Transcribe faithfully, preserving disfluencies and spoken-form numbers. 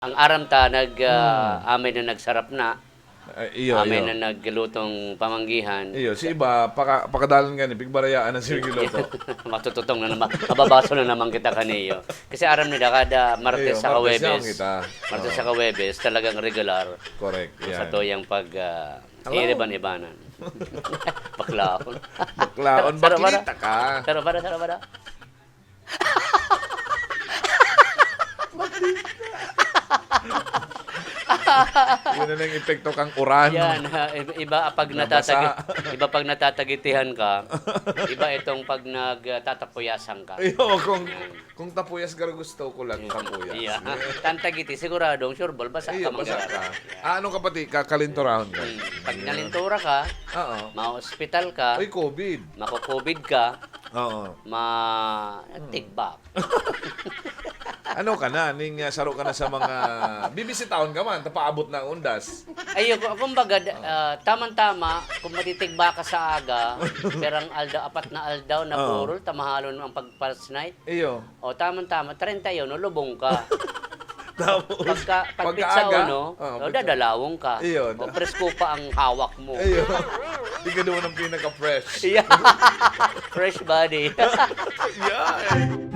Ang aram ta, nag, ah, Hmm. amay na nagsarap na. Ay, iyo, Amay iyo. na naglutong pamanggihan. Iyo, si iba, paka, pakadalan nga ni, pigbarayaan na sila giluto. Matututong na naman, mababaso na naman kita kaniyo. Kasi aram nila, kada Martes Iyo, sa Martes Kawebes, yan kita. Martes Oo. sa Kawebes, talagang regular. Correct, Sa yan. to yung pag, ah, Hello. iriban-ibanan. Baklaon. Baklaon, Sarap ba na? Baklita ka. Sarap ba na? Sarap ba na? Yun na yung epekto kang uran. Yan, ha, iba, iba pag Nabasa. natatagi-, iba pag natatagitihan ka, iba itong pag nagtatapuyasan ka. Iyo, kung, kung tapuyas ka, gusto ko lang tapuyas. Iya. Tantagiti, siguradong sure ball, basa Iyo, ka basa mangyari. ka. Ah, ano ka pati, kakalinturahon ka? Hmm. Pag nalintura ka, Oo. ma-hospital ka, Ay, COVID. mako-COVID ka, Oo. ma-take back. Ano ka na? Ning, ah, saro ka na sa mga bibisitahon ka man, tapaabot na ang undas. Ayo, ku-, kumbaga, d-, ah, tamang-tama, kung matitigba ka sa aga, perang aldaw, apat na aldaw na Oo. purol, tamahalon mo ang pag-pulse night. Iyo. O, tamang-tama, treinta y uno, lubong ka. Tapos, Pagka, pag pagkaaga, pizza uno, oh, o, pizza. dadalawon ka. Iyo. O, presko pa ang hawak mo. Iyo. Di ka doon ang pinaka-fresh. Yeah. Fresh body. Yeah.